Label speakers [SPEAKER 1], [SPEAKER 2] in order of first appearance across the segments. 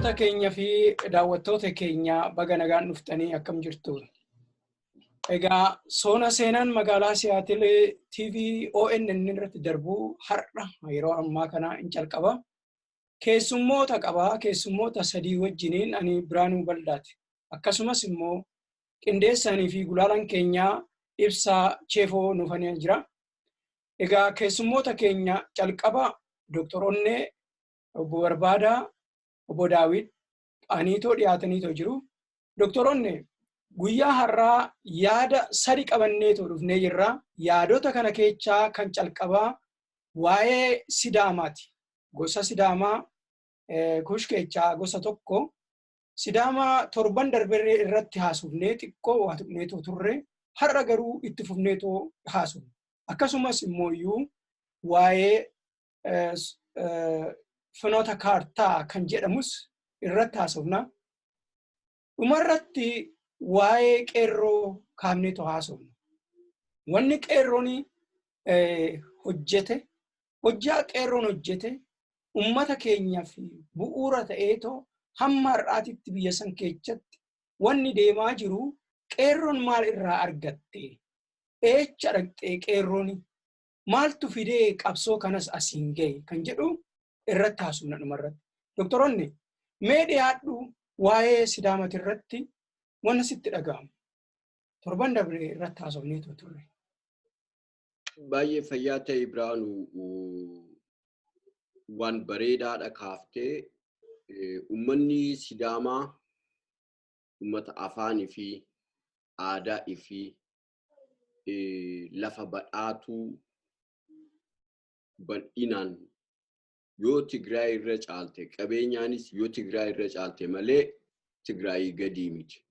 [SPEAKER 1] Hordoftoota keenya fi daawwattoota keenya, baga nagaan dhuftanii. Akkam jirtu? Egaa soona seenaan magaalaa Siyaatil TV ONN irratti darbu har'a yeroo ammaa kana hin calqaba. Keessummoota qaba. Keessummoota sadii wajjiniin ani Biraanuu Baldaati. Akkasumas immoo qindeessanii fi gulaalaan keenyaa Ibsaa Cheefoo nuufanii jira. Egaa keessummoota keenya calqaba Dooktor Onnee, Obbo Barbaadaa, Obbo Daawit aniitoo dhiyaataniitoo jiru. Dooktor Onnee, guyyaa har'aa yaada sadi qabanneetoo dhufnee jirra. Yaadota kana keessaa kan calqabaa waa'ee Sidaamaati. Gosa Sidaamaa Kuush keessaa gosa tokko. Sidaamaa torban darbee irratti haasofnee xiqqoo waa tuqneetoo turre, har'a garuu itti fufneetoo haasofne. Akkasumas immoo iyyuu waa'ee finoota kaartaa kan jedhamus irratti haasofna. Dhumarratti waa'ee qeerroo kaafneetoo haasofna. Wanni qeerroon hojjete, hojjaa qeerroon hojjete ummata keenyaaf bu'uura ta'eetoo hamma har'aatitti biyya san keessatti wanni deemaa jiru, qeerroon maal irraa argatte? Eecha dhaqxee? Qeerroon maaltu fidee qabsoo kanas asiin gahe kan jedhu irratti haasofna dhumarratti. Doktoroonni, mee dhiyaadhu, waa'ee Sidaamati irratti wanna sitti dhaga'amu. Torban dabre irratti haasofneetu turre.
[SPEAKER 2] Baay'ee fayyaa ta'e, Biraanu. Waan bareedaadha kaaftee. Uummanni Sidaamaa uummata afaanii fi aadaa fi lafa badhaatuu bal'inaan yoo Tigraay irra caalte, qabeenyaanis yoo Tigraay irra caalte malee Tigraayii gadii miti.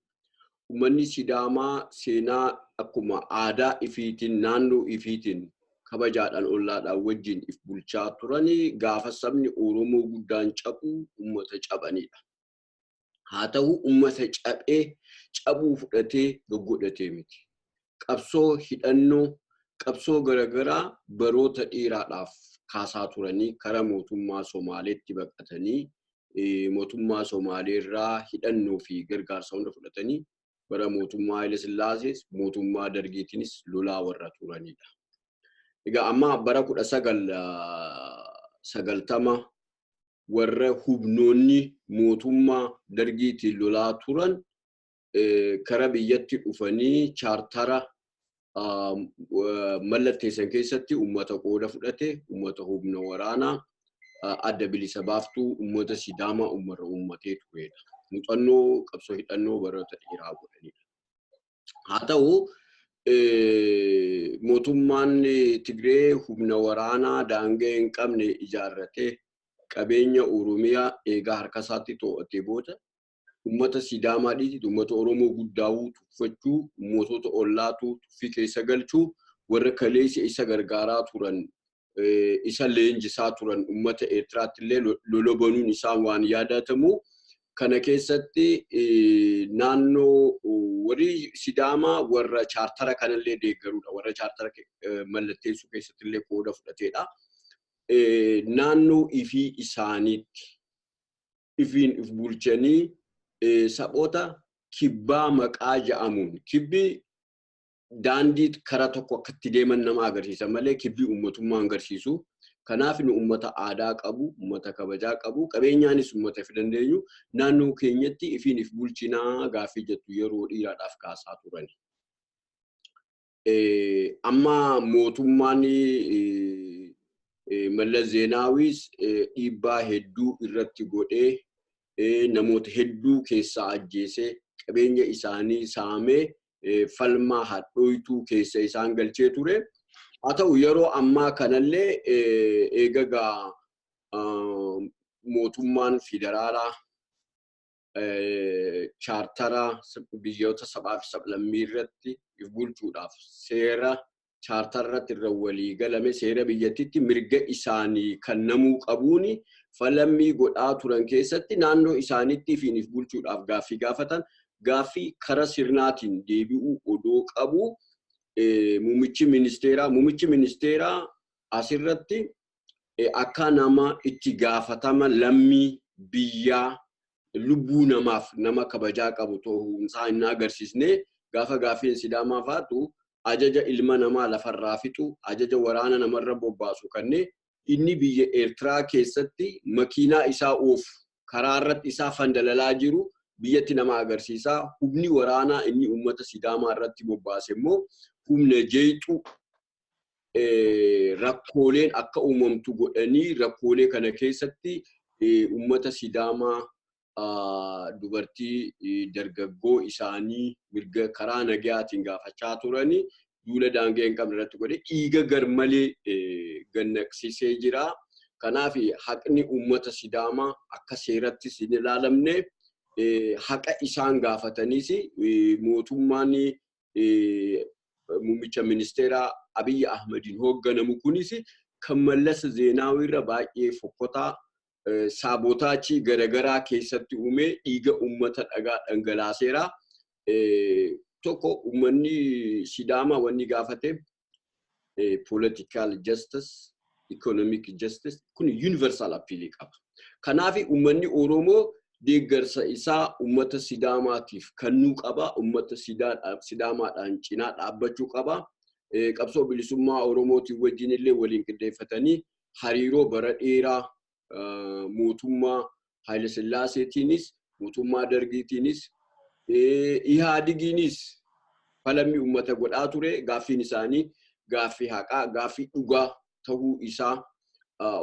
[SPEAKER 2] Uummanni Sidaamaa seenaa akkuma aadaa ifiitiin, naannoo ifiitiin, kabajaadhaan ollaadhaan wajjin if bulchaa turanii, gaafa sabni Oromoo guddaan cabu uummata cabanidha. Haa ta'u, uummata cabee cabuu fudhatee goggodhatee miti. Qabsoo hidhannoo, qabsoo garaagaraa baroota dheeraadhaaf kaasaa turanii, karaa mootummaa Somaaleetti baqatanii, mootummaa Somaaleerraa hidhannoo fi gargaarsa hunda fudhatanii, bara mootummaa Haile Sillaasees mootummaa Dargiitiinis lolaa warra turanidha. Egaa amma bara 1990 warra humnoonni mootummaa Dargiitiin lolaa turan kara biyyatti dhufanii chaartara mallatteessan keessatti uummata qooda fudhate, uummata humna waraanaa adda bilisa baaftuu uummata Sidaamaa uummata uummatee turedha. Muuxannoo qabsoo hidhannoo baroota dheeraa godhanidha. Haa ta'u, mootummaan Tigree humna waraanaa daangaa hin qabne ijaarratee qabeenya Oromiyaa eegaa harka isaatti to'atee booda, uummata Sidaamaa dhiisiti uummata Oromoo guddaawuu tuffachuu, mootota ollaatu tuffii keessa galchuu, warra kaleessa isa gargaaraa turan, isa leenjisaa turan uummata Eertiraatti illee lola banuun isaan waan yaadatamu. Kana keessatti naannoo warri Sidaamaa warra chaartara kanallee deeggaruudha. Warra chaartara mallatteessuu keessatti illee qooda fudhateedha. Naannoo ifii isaaniitti ifiin if bulchanii, saboota kibbaa maqaa ja'amuun, kibbi daandii karaa tokko akkatti deeman nama agarsiisa malee kibbii uummatummaa agarsiisu. Kanaaf nu uummata aadaa qabu, uummata kabajaa qabu, qabeenyaanis uummata if dandeenyu, naannoo keenyatti ifiin if bulchinaa gaaffii jettu yeroo dheeraadhaaf kaasaa turani. Amma mootummaan Mallas Zeenaawis dhiibbaa hedduu irratti godhee, namoota hedduu keessaa ajjeesee, qabeenya isaanii saamee, falmaa hadhooytuu keessa isaan galchee ture. Haa ta'u, yeroo ammaa kanallee eegagaa mootummaan federaalaa chaartara biyyoota sabaa fi sablammii irratti if bulchuudhaaf seera chaartara irratti irra walii galame, seera biyyattiitti mirga isaanii kan namuu qabuuni falammii godhaa turan keessatti, naannoo isaaniitti ifiin if bulchuudhaaf gaaffii gaafatan, gaaffii kara sirnaatiin deebi'uu odoo qabu, muummichi ministeeraa asirratti akka nama itti gaafatama lammii biyyaa Lubbuu namaaf nama kabajaa qabu ta'uunsaa hin agarsiisne. Gaafa gaaffiin Sidaamaa faatu ajaja ilma namaa lafarraa fixu, ajaja waraana namarra bobbaasu kanneen inni biyya Eertiraa keessatti makiinaa isaa oofu karaa irratti isaa fandalalaa jiru biyyatti nama agarsiisaa. Humni waraanaa inni uummata Sidaamaa irratti bobbaase immoo humna jeeqxuu rakkooleen akka uumamtu godhanii rakkoolee kana keessatti uummata Sidaamaa dubartii dargaggoo isaanii mirga karaa nagayaatiin gaafachaa turanii duula daangaa hin qabne irratti godhe dhiiga garmalee gannaqsiisee jira. Kanaaf haqni uummata Sidaamaa akka seerattis hin ilaalamne, haqa isaan gaafataniis mootummaan muummicha ministeeraa Abiyyi Ahmediin hoogganamu kunis kan Mallas Zeenaawii irra baay'ee fokkotaa saabotaachii garaagaraa keessatti uumee dhiiga uummata dhagaa dhangalaaseera. Tokko, uummanni Sidaamaa wanni gaafate political justice, economic justice kun universal appeal qaba. Kanaaf uummanni Oromoo deeggarsa isaa uummata Sidaamaatiif kennuu qaba. Uummata Sidaamaadhaan cinaa dhaabbachuu qaba. Qabsoo bilisummaa Oromootiin wajjin illee waliin qindeeffatanii hariiroo bara dheeraa mootummaa Haayile Sillaaseetiinis, mootummaa Dargiitiinis, Ihaadigiinis falammi uummata godhaa ture. Gaaffiin isaanii gaaffii haqaa, gaaffii dhugaa ta'uu isaa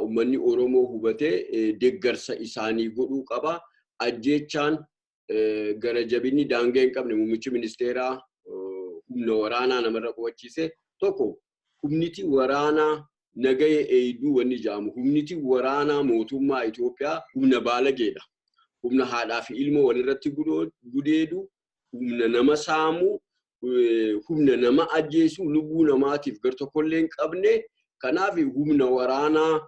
[SPEAKER 2] uummanni Oromoo hubatee deeggarsa isaanii godhuu qaba. Ajjeechaan gara jabinni daangaa hin qabne muummichi ministeeraa humna waraanaa namarra qubachiise. Tokko, humniti waraanaa nagaya eegduu wanni jedhamu humniti waraanaa mootummaa Itoophiyaa humna baalageedha. Humna haadhaa fi ilmoo walirratti gudeedu, humna nama saamu, humna nama ajjeesu, lubbuu namaatiif gar tokkollee hin qabne. Kanaaf humna waraanaa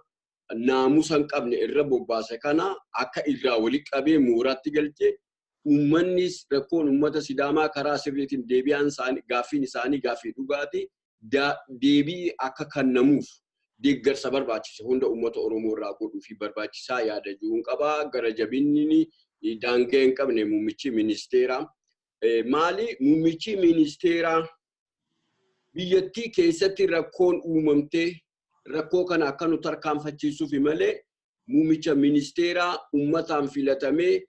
[SPEAKER 2] naamusa hin qabne irra bobbaase kana akka irraa walitti qabee mooraatti galchee uummannis rakkoon uummata Sidaamaa karaa sirriitiin deebi'aan isaanii gaaffiin isaanii gaaffii dhugaati deebii akka kennamuuf deeggarsa barbaachise hunda uummata Oromoo irraa godhuu fi barbaachisaa yaada jiruun qaba. Gara jabinni daangaa hin qabne muummichi ministeeraa. Maali muummichi ministeeraa biyyattii keessatti rakkoon uumamtee rakkoo kana akka nu tarkaanfachiisuuf malee muummicha ministeeraa uummataan filatamee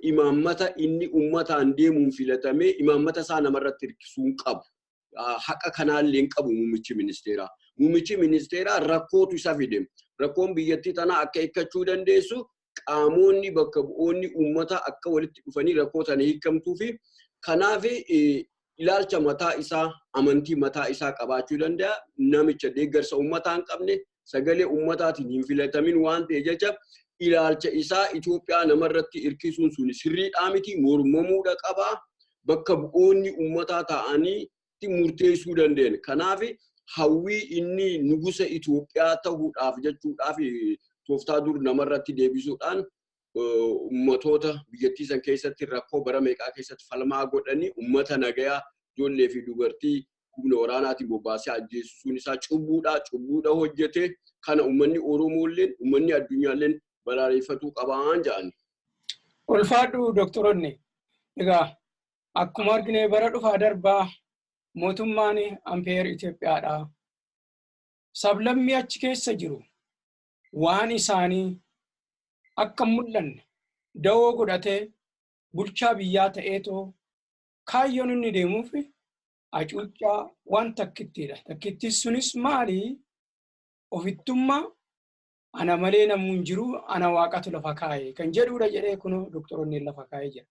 [SPEAKER 2] imaammata inni uummataan deemuun filatamee imaammata isaa namarratti hirkisuu hin qabu. Haqa kanaallee hin qabu muummichi ministeeraa. Muummichi ministeeraa rakkootu isa fide. Rakkoon biyyattii tanaa akka hiikkachuu dandeessu qaamonni bakka bu'oonni uummataa akka walitti dhufanii rakkoo tana hiikamtuu fi kanaaf ilaalcha mataa isaa, amantii mataa isaa qabaachuu danda'a. Namicha deeggarsa uummataa hin qabne, sagalee uummataatiin hin filatamin waan ta'e jecha ilaalcha isaa Itoophiyaa namarratti hirkisuun sun sirriidhaa miti, mormamuudha qaba. Bakka bu'oonni uummataa ta'anii murteessuu danda'an. Kanaaf hawwii inni nugusa Itoophiyaa ta'uudhaaf jechuudhaaf tooftaa dur namarratti deebisuudhaan uummatoota biyyattii san keessatti rakkoo bara meeqaa keessatti falmaa godhanii uummata nagayaa ijoollee fi dubartii humna waraanaatiin bobbaasee ajjeessuun isaa cubbuudha hojjete. Kana uummanni Oromoolleen uummanni addunyaalleen balaaleffatuu qabaan jedhan.
[SPEAKER 1] Ulfaadhu doktoroonni. Egaa akkuma argine bara dhufaa darbaa mootummaan ampeer Itoophiyaadha. Sablammii achi keessa jiru waan isaanii akka mul'anne dawoo godhatee bulchaa biyyaa ta'eetoo kaayyoon inni deemuuf hacuuccaa waan takkittiidha. Takkittiin sunis maali? Ofittummaa, ana malee namuu hin jiru, ana waaqatu lafa kaa'e kan jedhudha jedhee kunoo doktoroonni lafa kaa'ee jira.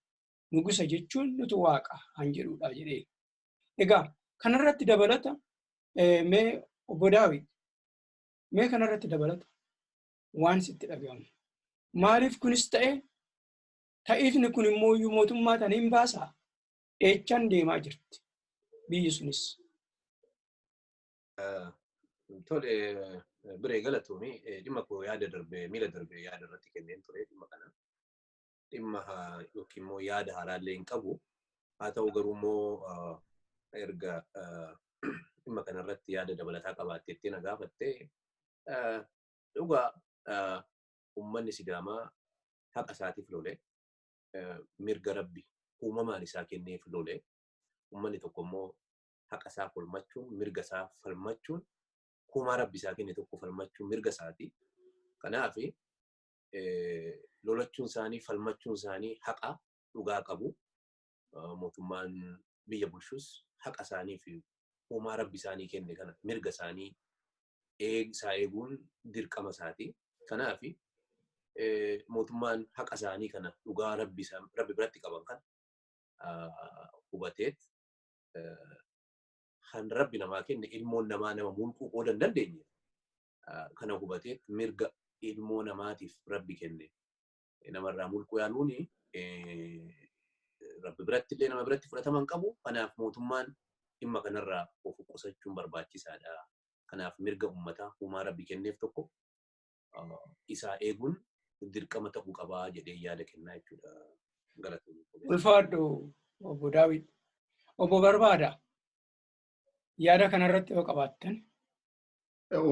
[SPEAKER 1] Nugusa jechuun nutu waaqa kan jedhudha jedhee. Egaa kanarratti dabalata mee obbo Daawit, mee kanarratti dabalata waan sitti dhagahamu. Maaliif kunis ta'e? Ta'iifni kun immoo iyyuu mootummaa tana hin baasaa? Eechaan deemaa jirti biyyi sunis.
[SPEAKER 3] Tole, biree galatoomii. Dhimma koo yaada darbe miila darbe yaada irratti kenneen ture dhimma kana. Dhimma yookiin immoo yaada haaraallee hin qabu. Haa ta'u garuu immoo erga dhimma kanarratti yaada dabalataa qabaatteetti na gaafatte, dhugaa uummanni Sidaamaa haqa isaatiif lole. mirga rabbi uumamaan isaa kenneef lole. Uummanni tokko immoo haqa isaa falmachuun, mirga isaa falmachuun, kumaa rabbi isaa kenne tokko falmachuun mirga isaati. Kanaaf lolachuun isaanii, falmachuun isaanii haqa dhugaa qabu. Mootummaan biyya bulchus haqa isaanii fi uumaa rabbi isaanii kenne kana mirga isaanii isaa eeguun dirqama isaati. Kanaaf mootummaan haqa isaanii kana dhugaa rabbi biratti qaban kana hubateet kan rabbi namaa kenne ilmoon namaa nama mulquu qooda hin dandeenye kana hubateet mirga ilmoo namaatiif rabbi kenne namarraa mulquu yaaluun rabbi biratti illee nama biratti fudhatama hin qabu. Kanaaf mootummaan dhimma kanarraa of qusachuun barbaachisaadha. Kanaaf mirga uummataa uumaa rabbi kenneef tokko isaa eeguun dirqama ta'uu qabaa jedhee yaada kennaa jechuudha. Galatoomii.
[SPEAKER 1] Ulfaadhu Obbo Daawit. Obbo Barbaada, yaada kanarratti yoo qabaattan.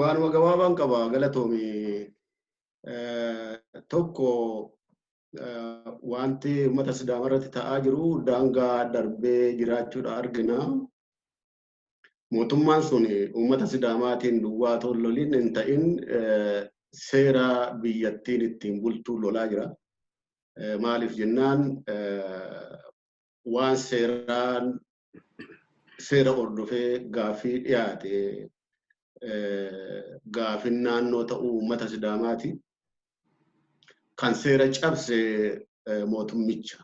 [SPEAKER 4] Waanuma gabaabaan qaba, galatoomii. Tokko, wanti uummata Sidaamaa irratti ta'aa jiru daangaa darbee jiraachuudha argina. Mootummaan sun uummata Sidaamaatiin duwwaa otoo hin lolin hin ta'in seera biyyattiin ittiin bultuu lolaa jira. Maaliif jennaan, waan seeraan seera hordofee gaaffii dhiyaate, gaaffiin naannoo ta'uu uummata Sidaamaati. Kan seera cabse mootummicha.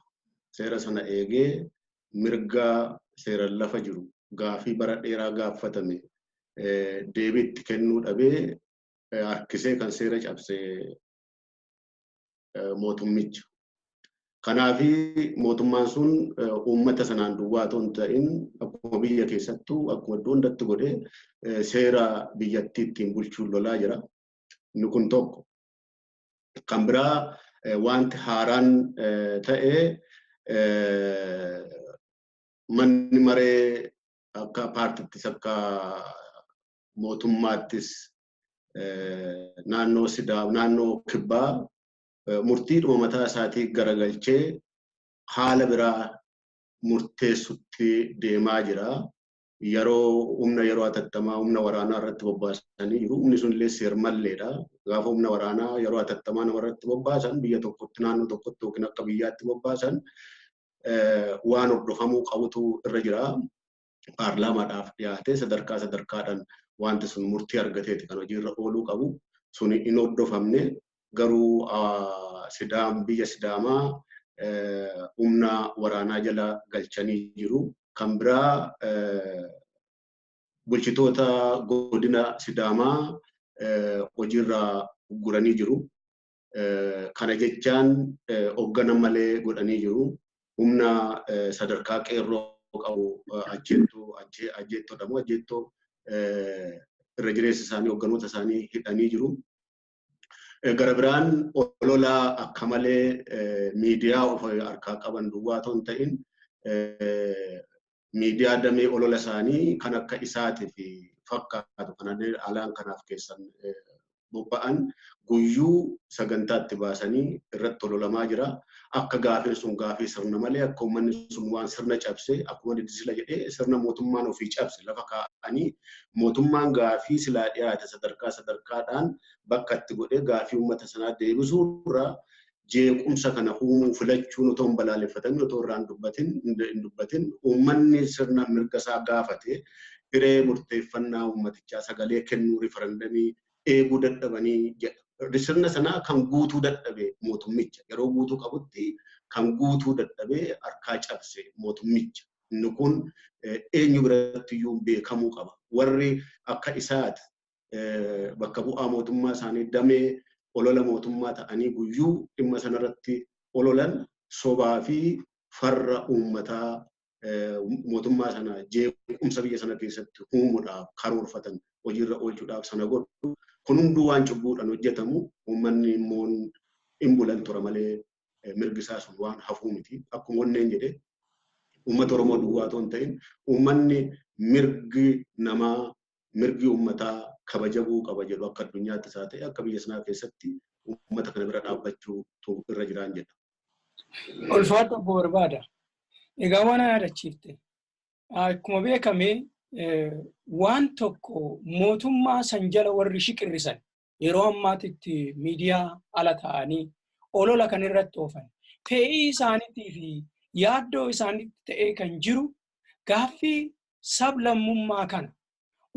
[SPEAKER 4] Seera sana eegee mirga seeraan lafa jiru gaaffii bara dheeraa gaafatame deebii itti kennuu dhabee harkisee kan seera cabse mootummicha. Kanaafi mootummaan sun uummata sanaan duwwaa otoo hin ta'in akkuma biyya keessattuu akkuma iddoo hundatti godhee seera biyyattii ittiin bulchuun lolaa jira. Inni kun tokko. Kan biraa, wanti haaraan ta'e manni maree akka paartittis akka mootummaattis naannoo Sidaam naannoo Kibbaa murtiidhuma mataa isaatii garagalchee haala biraa murteessutti deemaa jira. Yeroo humna yeroo hatattamaa humna waraanaa irratti bobbaasanii jiru. Humni sun illee seermalleedha. Gaafa humna waraanaa yeroo hatattamaa nama irratti bobbaasan, biyya tokkotti, naannoo tokkotti yookiin akka biyyaatti bobbaasan, waan hordofamuu qabutu irra jira. Paarlaamaadhaaf dhiyaatee sadarkaa sadarkaadhaan wanti sun murtii argateeti kan hojiirra ooluu qabu. Sun hin hordofamne, garuu Sidaam biyya Sidaamaa humna waraanaa jala galchanii jiru. Kan biraa, bulchitoota godina Sidaamaa hojiirraa ugguranii jiru. Kana jechaan hooggana malee godhanii jiru. Humna sadarkaa qeerroo qabu ajjeettoo ajjeettoo ajjeettoo irra jireessa isaanii hoogganoota isaanii hidhanii jiru. Gara biraan, olola akka malee miidiyaa of harkaa qaban duwwaa otoo hin ta'in miidiyaa damee olola isaanii kan akka isaatii fi fakkaatu kan alaan kanaaf keessan bobba'an guyyuu sagantaatti baasanii irratti ololamaa jira. Akka gaafiin sun gaafii sirna malee, akka uummanni sun waan sirna cabse, akkuma sila jedhee sirna mootummaan ofii cabse lafa kaa'anii, mootummaan gaafii silaa dhiyaate sadarkaa sadarkaadhaan bakka itti godhee gaafii uummata sanaa deebisuu irra jeequmsa kana uumuu filachuun otoo hin balaaleffatamin, otoo irraa hin dubbatin, uummanni sirna mirga isaa gaafate, hiree murteeffannaa uummatichaa sagalee kennuu rifarandamii eeguu dadhabanii jedha. Sirna sanaa kan guutuu dadhabe mootummicha. Yeroo guutuu qabutti kan guutuu dadhabee harkaa cabse mootummicha. Inni kun eenyu biratti iyyuu beekamuu qaba. Warri akka isaati bakka bu'aa mootummaa isaanii damee olola mootummaa ta'anii guyyuu dhimma sanarratti ololan sobaa fi farra uummataa mootummaa sana jeequmsa biyya sana keessatti uumuudhaaf karoorfatan hojiirra oolchuudhaaf sana godhu. Kun hunduu waan cubbuudhaan hojjetamu, uummanni immoo hin bulan tura malee mirgi isaa sun waan hafuu miti. Akkuma onneen jedhe, uummata Oromoo duwwaa otoo hin ta'in uummanni mirgi namaa, mirgi uummataa kabajamuu qaba jedhu akka addunyaatti isaa ta'e akka biyya sanaa keessatti uummata kana bira dhaabbachuutu irra jiraan jedha.
[SPEAKER 1] Ulfaatu obbo Barbaada. Egaa waan yaadachiifte. Akkuma beekame waan tokko mootummaa san jala warri shiqirrisan yeroo ammaatitti miidiyaa ala ta'anii olola kan irratti oofan fe'ii isaaniitii fi yaaddoo isaaniitti ta'ee kan jiru gaaffii sablammummaa kana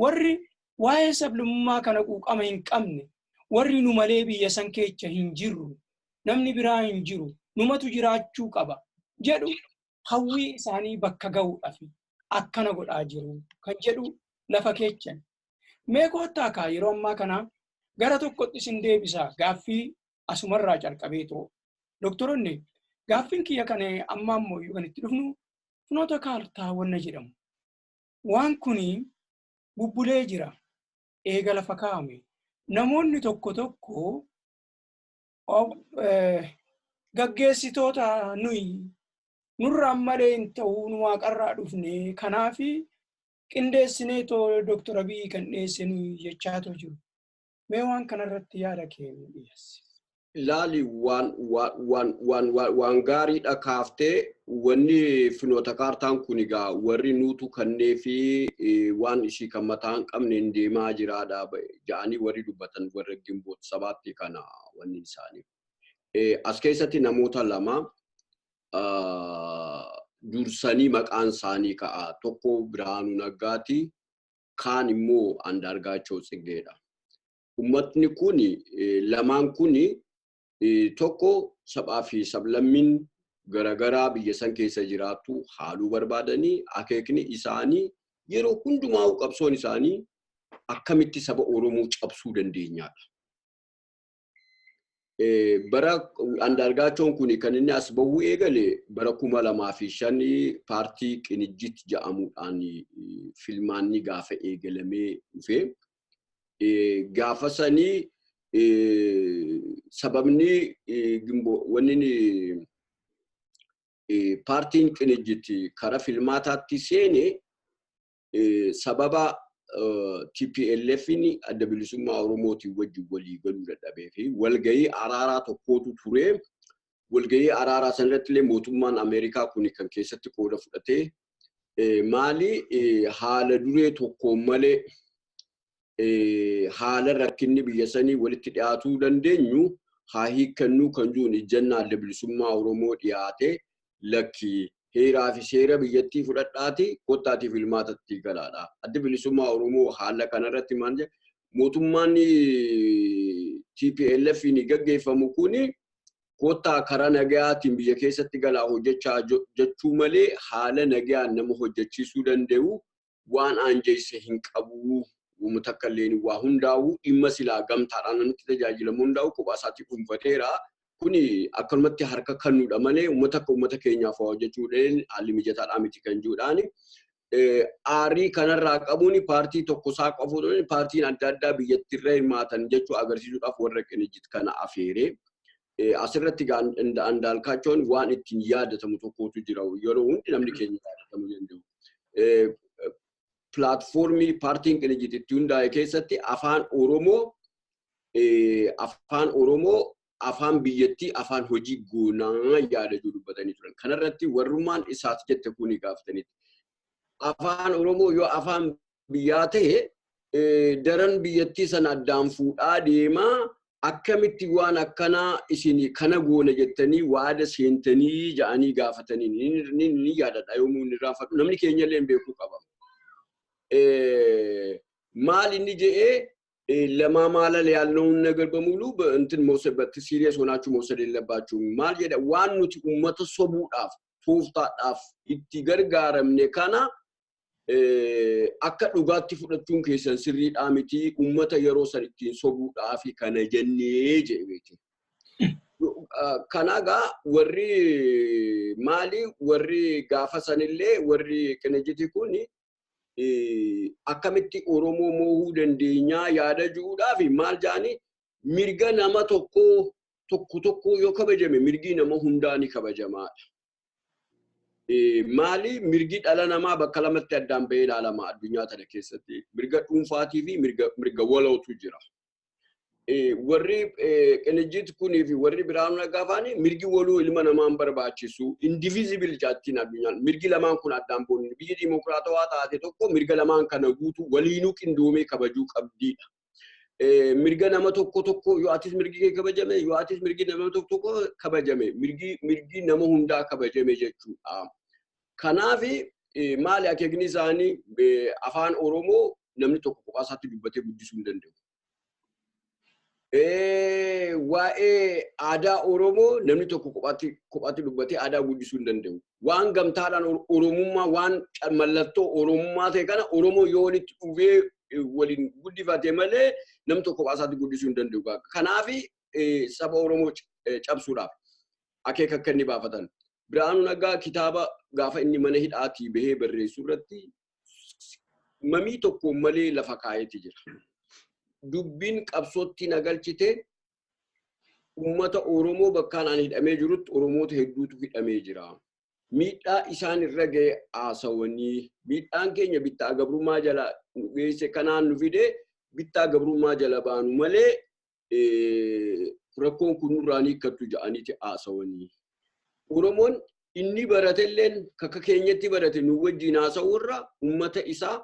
[SPEAKER 1] warri waa'ee sablammummaa kana quuqama hin qabne, warri nu malee biyya san keessa hin jirru, namni biraa hin jiru, numatu jiraachuu qaba jedhu, hawwii isaanii bakka ga'uudhaaf akkana godhaa jiru kan jedhu lafa keechan. Mee koottaa kaa, yeroo ammaa kana gara tokkotti isin deebisaa, gaaffii asumarraa calqabee too. Doktoroonni, gaaffiin kiyya kana amma ammoo kan itti dhufnu finoota kaartaa wanna jedhamu. Waan kuni bubbulee jira. Eega lafa kaa'ame. Namoonni tokko tokko gaggeessitoota nuyi nurraan malee hin ta'uu, nu waaqarraa dhufne, kanaafi qindeessinee too Dooktor Abiyyi kan dhiyeesse nuyi jechaatoo jiru. Mee waan kanarratti yaada kee nu dhiyeessi.
[SPEAKER 2] Ilaali, waan gaariidha kaaftee. Wanni finoota kaartaan kun egaa warri nuutu kannee fi waan ishii kan mataa hin qabne hin deemaa jiraadha ja'anii warri dubbatan warra Gimboot 7tti kana wanni isaanii. As keessatti namoota lama dursanii maqaan isaanii ka'a. Tokko Birhaanuu Naggaati, kaan immoo Andaargaachoo Tsiggeedha. Uummatni kun lamaan kun tokko sabaa fi sablammiin garaagaraa biyya san keessa jiraatu haaluu barbaadanii, akeekni isaanii yeroo hundumaa qabsoon isaanii akkamitti saba Oromoo cabsuu dandeenyaadha. Bara Andaargaachoon kun kan inni as bahuu eegale bara 2005 paartii Qinijjit jedhamuudhaan filmaanni gaafa eegalamee dhufe. Gaafa sanii sababni wanni paartiin Qinijjit karaa filmaataatti seene sababa TPLF'n Adda Bilisummaa Oromootiin wajjin walii galuu dadhabee fi walgahii araaraa tokkotu ture. Walgahii araaraa sanarratti illee mootummaan Ameerikaa kun kan keessatti qooda fudhatee, maali, haala duree tokkoon malee haala rakkinni biyya sanii walitti dhiyaatuu dandeenyu haa hiikkannuu kan jiruun ijjannaa Adda Bilisummaa Oromoo dhiyaate, lakki, heeraa fi seera biyyattii fudhadhaati kottaatiif filmaatatti galaadha. Adda Bilisummaa Oromoo haala kanarratti maal jedha? Mootummaan TPLF ni gaggeeffamu kuni kottaa karaa nagayaatiin biyya keessatti galaa hojjechaa jechuu malee haala nagayaan nama hojjechiisuu danda'u waan aanjeesse hin qabu. Uummata akka illee waa hundaa'u dhimma silaa gamtaadhaan namatti tajaajilamu hundaa'u kophaa isaatti dhuunfateera. Kuni akkanumatti harka kennuudha malee uummata akka uummata keenyaaf hojjechuudhaan haalli mijataadhaa miti kan jiruudhaani. Aarii kanarraa qabuun paartii tokko isaa qofa, paartiin adda addaa biyyattiirra hirmaatan jechuu agarsiisuudhaaf warra Qinijjit kana afeere. Asirratti Andaalkaachoon waan ittiin yaadatamu tokkotu jira. Yeroo hundi namni keenya yaadatamuu danda'u. Pilaatfoormii paartiin Qinijjit itti hundaa'e keessatti Afaan Oromoo afaan biyyattii, afaan hojii goonaa yaada jiru dubbatanii turan. Kanarratti warrummaan isaas jette kuni gaafatanitti. Afaan Oromoo yoo afaan biyyaa ta'e daran biyyattii sana addaan fuudhaa deemaa, akkamitti waan akkanaa isin kana goona jettanii waada seentanii ja'anii gaafatanii ni yaadadha, yoomuu inni irraanfadhu, namni keenya illee beekuu qaba. Maal inni je'ee, ለማማለል ያልነውን ነገር በሙሉ እንትን መውሰድ serious ሆናችሁ መውሰድ የለባችሁም። Maal jedha, waan nuti uummata sobuudhaaf tooftaadhaaf itti gargaaramne kana akka dhugaatti fudhachuun keessan sirriidhaa miti, uummata yeroo san ittiin sobuudhaaf kana jennee jedhe beekte. Kanagaa warri maali, warri gaafa sanillee warri Qinijjiti kun akkamitti Oromoo moohuu dandeenyaa yaada jiruudhaaf maal jedhanii, mirga nama tokko tokko tokko yoo kabajame mirgi nama hundaa ni kabajamaadha. Maali, mirgi dhala namaa bakka lamatti addaan bahee ilaalama addunyaa tana keessatti. Mirga dhuunfaatii fi mirga walootu jira. Warri Qinijjiit kunii fi warri Biraanuu Naggaa faani mirgi waluu ilma namaan barbaachisu, indivisible jaattiin addunyaan, mirgi lamaan kun addaan boonni, biyyi dimokiraatawaa taate tokko mirga lamaan kana guutuu waliinuu qindoomee kabajuu qabdiidha. Mirga nama tokko tokko yoo atis mirgi kee kabajame, yoo atis mirgi nama tokko tokko kabajame, mirgi nama hundaa kabajame jechuudha. Kanaaf maali akeekni isaanii? Afaan Oromoo namni tokko kophaa isaatti dubbatee guddisuu hin danda'u. Waa'ee aadaa Oromoo namni tokko kophaatti dubbatee aadaa guddisuu hin danda'u. Waan gamtaadhaan Oromummaa, waan mallattoo Oromummaa ta'e kana Oromoo yoo walitti dhufee waliin guddifate malee namni tokko kophaa isaatti guddisuu hin danda'u. Kanaaf saba Oromoo cabsuudhaaf akeeka akka inni baafatan. Biraanuu Naggaa kitaaba gaafa inni mana hidhaatii bahee barreessuu irratti mamii tokko malee lafa kaa'eeti jira. Dubbiin qabsootti na galchite uummata Oromoo bakkaan ani hidhamee jirutti Oromoota hedduutu hidhamee jira. Miidhaa isaan irra ga'e haasawanii, miidhaan keenya bittaa gabrummaa jala nu geesse, kanaan nu fide, bittaa gabrummaa jala baanu malee rakkoon kun nurraa ni hiikkattu jedhaniiti haasawanii. Oromoon inni baratelleen kakka keenyatti barate nu wajjin haasawurra uummata isaa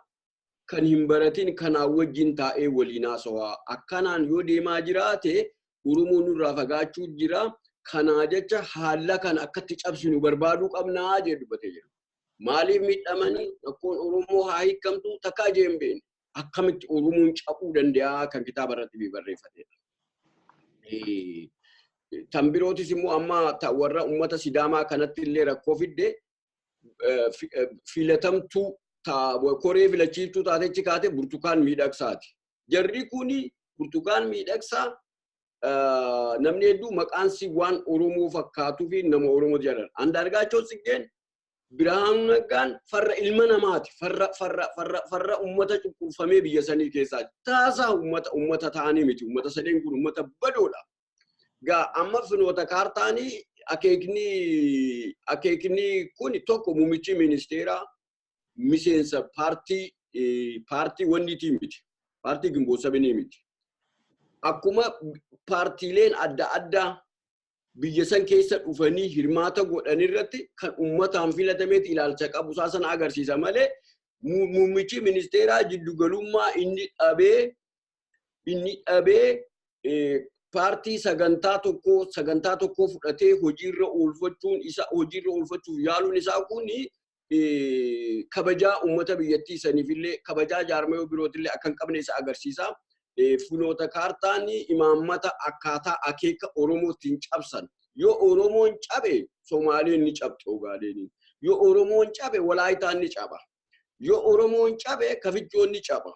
[SPEAKER 2] kan hin baratin kanaa wajjin taa'ee waliin haasawaa. Akkanaan yoo deemaa jiraate Oromoon nurraa fagaachuu jira. Kanaa jecha haala kana akkatti cabsinu barbaaduu qabnaa jedhu dubbatee jira. Maaliif miidhamanii, rakkoon Oromoo haa hiikamtu takkaa jee hin beekne. Akkamitti Oromoon cabuu danda'a kan kitaaba irratti barreeffatedha. Tan birootis immoo amma warra uummata Sidaamaa kanatti illee rakkoo fidde, filatamtuu koree filachiiftuu taatechi kaate Burtukaan Miidhagsaati. Jarri kuni Burtukaan Miidhagsaa namni hedduu maqaan si waan Oromoo fakkaatuu fi nama Oromoo jedhan. Andaargaachoo Tsiggeen, Birhaanuu Naggaan farra ilma namaati. Farra farra farra farra uummata cunqurfamee biyya sanii keessaa taasaa uummata ta'anii miti. Uummata sadeen kun uummata badoodha. Gaa amma finoota kaartaanii akeekni kun tokko, muummichi ministeeraa miseensa paartii wanniitii miti. Paartii Gimboo Sabinii miti. Akkuma paartiileen adda addaa biyya san keessa dhufanii hirmaata godhan irratti kan uummataan filatameeti ilaalcha qabu isaa sana agarsiisa malee, muummichi ministeeraa jiddugalummaa inni dhabee paartii sagantaa tokko fudhatee hojiirra oolfachuun isa hojiirra oolfachuuf yaaluun isaa kun kabajaa uummata biyyattii saniifillee, kabajaa jaarmayoo birootillee akka hin qabne isa agarsiisa. Funoota kaartaan imaammata akkaataa akeeka Oromootiin cabsan. Yoo Oromoon cabe Somaaleen ni cabxe Ogaadeniin. Yoo Oromoon cabe Walaayitaan ni caba. Yoo Oromoon cabe Kafichoon ni caba.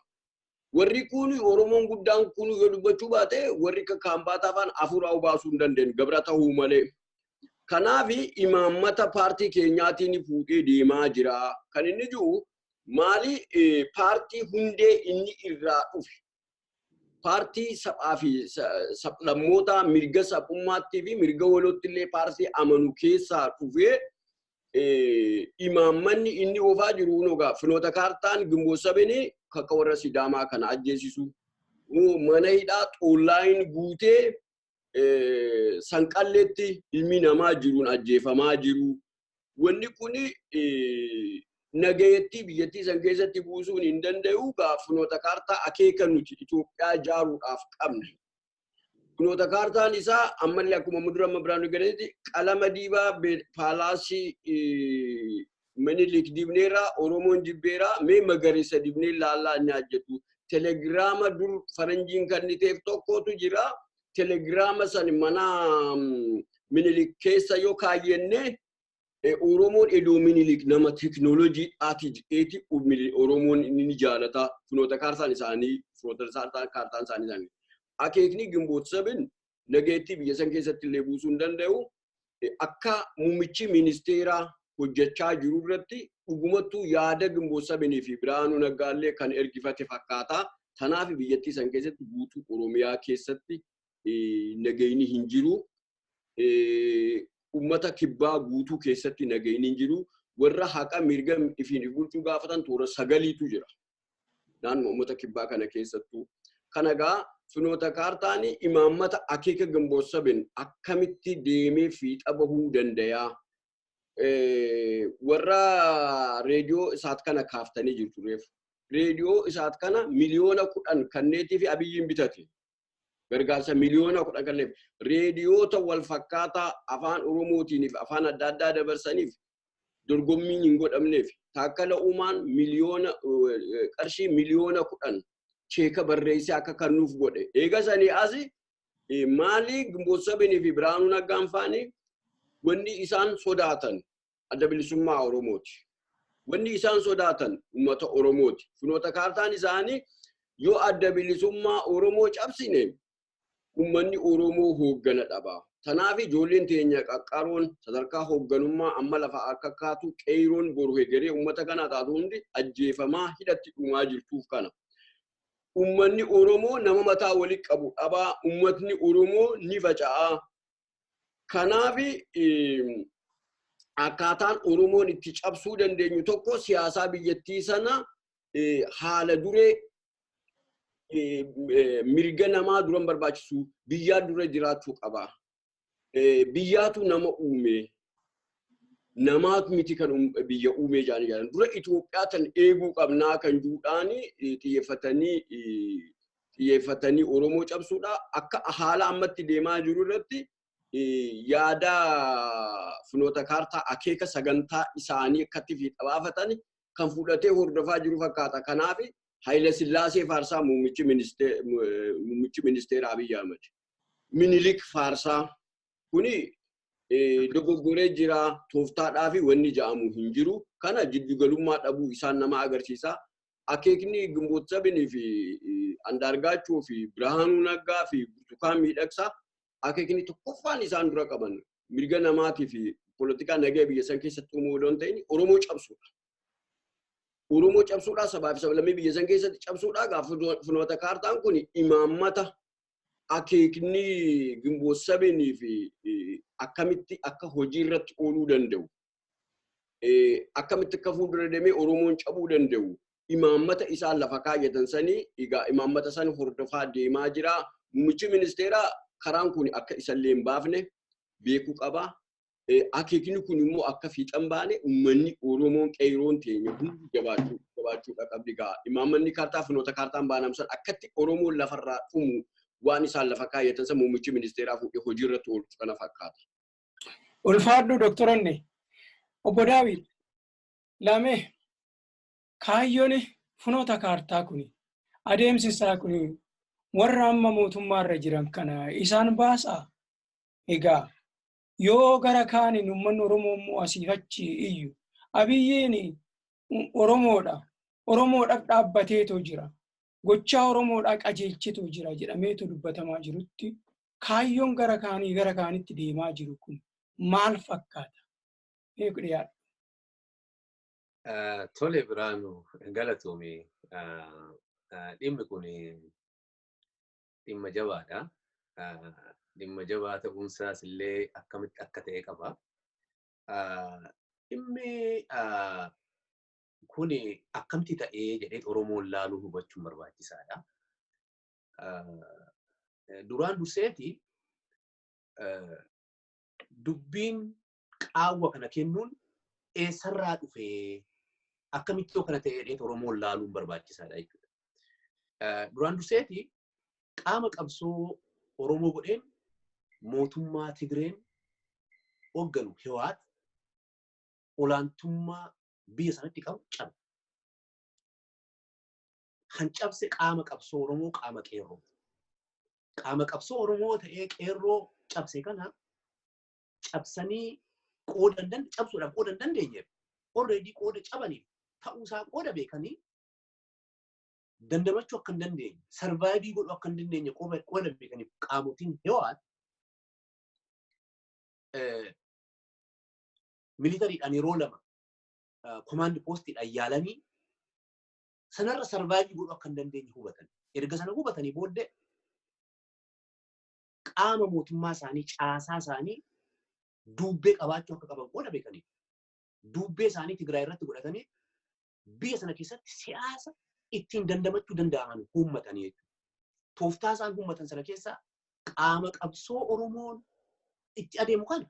[SPEAKER 2] Warri kun Oromoon guddaan kun yoo dubbachuu baate warri Kaambaataa afaan afuraa baasuu hin dandeenyu gabra ta'uu malee. Kanaaf imaammata paartii keenyaatiin fuudhee deemaa jira. Kan inni jiru maali? Paartii hundee inni irraa dhufe, paartii sabaa fi sablammoota mirga sabummaattii fi mirga walootti illee paartii amanu keessaa dhufee imaammanni inni oofaa jiru nogaa finoota kaartaan Gimboo Sabinii kakka warra Sidaamaa kana ajjeesisu, mana hidhaa xoollaayin guutee sanqalleetti ilmi namaa jiruun ajjeefamaa jiru. Wanni kuni nagayetti biyyattii san keessatti buusuun hin danda'u. Finoota kaartaa akeeka nuti Itoophiyaa ijaaruudhaaf qabne. Finoota kaartaan isaa ammallee akkuma mudura amma biraan galetti qalama diibaa paalaasii Minilik dibneerraa Oromoon jibbeeraa, mee magariisa dibnee laallaa inni hojjetu. Telegiraama dur faranjiin kanniteef tokkotu jira. Telegiraama san mana Minilik keessa yoo kaayyenne Oromoon edoo Minilik nama teekinooloojiidhaati jedheeti Oromoon ni jaalata. Finoota kaartaan isaanii finoota kaartaan isaanii. Akeekni Gimboot Sabin nageettii biyya san keessatti illee buusuu hin danda'u. Akka muummichi ministeeraa hojjechaa jiru irratti dhugumattuu yaada Gimboot Sabinii fi Biraanuu Naggaallee kan ergifate fakkaata. Kanaaf biyyattii san keessatti, guutuu Oromiyaa keessatti nageenyi hin jiru. Uummata kibbaa guutuu keessatti nageenyi hin jiru. Warra haqa mirga ifiin bulchuu gaafatan toora sagaliitu jira. Naannoo uummata kibbaa kana keessattuu. Kana gaa Finoota kaartaan imaammata akeeka Ginboot 7 akkamitti deemee fiixa bahuu danda'a? Warra reediyoo isaat kana kaaftanii jirtu reefu. Reediyoo isaat kana 10 miliyoona kanneetii fi Abiyyiin bitate. Gargaarsa 10 miliyoona kanneef reediyoota wal fakkaataa afaan Oromootiin fi afaan adda addaa dabarsaniif dorgommiin hin godhamneef Taakkala Uumaan qarshii 10 miliyoona cheeka barreessee akka kennuuf godhe. Eega sanii asi maali Ginboot 7 fi Biraanuu Naggaan faanii wanni isaan sodaatan adda bilisummaa Oromooti. Wanni isaan sodaatan uummata Oromooti. Finoota kaartaan isaanii yoo adda bilisummaa Oromoo cabsine uummanni Oromoo hooggana dhaba. Kanaaf ijoolleen teenya qaqqaroon sadarkaa hoogganummaa amma lafa akka kaatu qeeroon boru hegeree uummata kanaa taatu hundi ajjeefamaa hidhatti dhumaa jirtuuf kana. Uummanni Oromoo nama mataa walitti qabu dhabaa, uummatni Oromoo ni faca'aa. Kanaaf akkaataan Oromoon itti cabsuu dandeenyu tokko siyaasaa biyyattii sana haala duree mirga namaa duran barbaachisu biyyaa dura jiraachuu qaba. Biyyaatu nama uume. Namaatu miti kan biyya uumee jaanii jaalan. Dura Itoophiyaa tan eeguu qabnaa kan juudhaani xiyyeeffatanii Oromoo cabsuudha. Akka haala ammatti deemaa jiru irratti yaada finoota kaartaa akeeka sagantaa isaanii akkatti fiixa baafatan kan fudhatee hordofaa jiru fakkaata. Kanaaf Haayila Sillaasee faarsaa muummichi ministeera Abiyyi Ahmad. Minilik faarsaa kuni dogoggoree jira, tooftaadhaa fi wanni ja'amu hin jiru. Kana jiddugalummaa dhabuu isaan nama agarsiisa. Akeekni Ginboot 7 fi Andaargaachoo fi Birhaanuu Naggaa fi Burtukaan Miidhagsaa akeekni tokkoffaan isaan dura qaban mirga namaatii fi poolitikaa nagaa biyya san keessatti uumuu odoo hin ta'in Oromoo cabsuudha. Oromoo cabsuudha, sabaa fi sablammii biyya san keessatti cabsuudha. Gaafa finoota kaartaan kun imaammata akeekni Ginboot 7 fi akkamitti akka hojii irratti ooluu danda'u, akkamitti akka fuuldura deemee Oromoon cabuu danda'u, imaammata isaan lafa kaayyatan sanii egaa imaammata san hordofaa deemaa jira. Muummichi ministeeraa karaan kun akka isallee hin baafne beekuu qaba. Akeekni kun immoo akka fiixan baane uummanni Oromoon qeeroon teenya hundi jabaachuudha qabdi gaa. Imaammanni kaartaa finoota kaartaan baanamsan akkatti Oromoon lafarraa dhumu waan isaan lafa kaayyatan san muummichi ministeeraa fuudhee hojii irratti oolchu kana fakkaata.
[SPEAKER 1] Ulfaadhu Dooktoronne. Obbo Daawit, lamee kaayyoon finoota kaartaa kuni adeemsi isaa kuni warra amma mootummaarra jiran kana isaan baasaa? Egaa yoo gara kaaniin uummanni Oromoo immoo asiif achi iyyu Abiyyiin Oromoodha. Oromoodhaaf dhaabbateetoo jira. Gochaa Oromoodhaa qajeelcheetoo jira jedhameetoo dubbatamaa jirutti kaayyoon gara kaanii gara kaanitti deemaa jiru kun maal fakkaata? Eegu dhiyaadha.
[SPEAKER 3] Tole Biraanu, galatoomi. Dhimmi kun dhimma jabaadha. Dhimma jabaa ta'uunsaas illee akkamitti akka ta'e qaba. Dhimmi kun akkamitti ta'ee jedhee Oromoon laaluu hubachuun barbaachisaadha. Duraan durseeti dubbiin qaawwa kana kennuun eessarraa dhufee, akkamitti kana ta'ee jedhee Oromoon laaluun barbaachisaadha jechuudha. Duraan durseeti qaama qabsoo Oromoo godheen mootummaa Tigreen hoogganu Hiwaat olaantummaa biyya sanatti qabu cabe. Kan cabse qaama qabsoo Oromoo, qaama qeerroo. Qaama qabsoo Oromoo ta'ee qeerroo cabse kana cabsanii qooda cabsuudhaaf qooda hin dandeenyeef, already qooda cabaniif ta'uusaa qooda beekanii dandamachuu akka hin dandeenye, survive godhuu akka hin dandeenye qooda beekaniif, qaamotiin Hiwaat militariidhaan yeroo lama command postiidhaan yaalanii sanarra survive godhuu akka hin dandeenye hubatan. Erga sana hubatanii booddee qaama mootummaa isaanii, caasaa isaanii duubbee qabaachuu akka qaban qooda beekanii duubbee isaanii Tigraay irratti godhatanii biyya sana keessatti siyaasa ittiin dandamachuu danda'an uummatanii jechuudha.
[SPEAKER 5] Tooftaa isaan uummatan sana keessaa qaama qabsoo Oromoon itti adeemu kana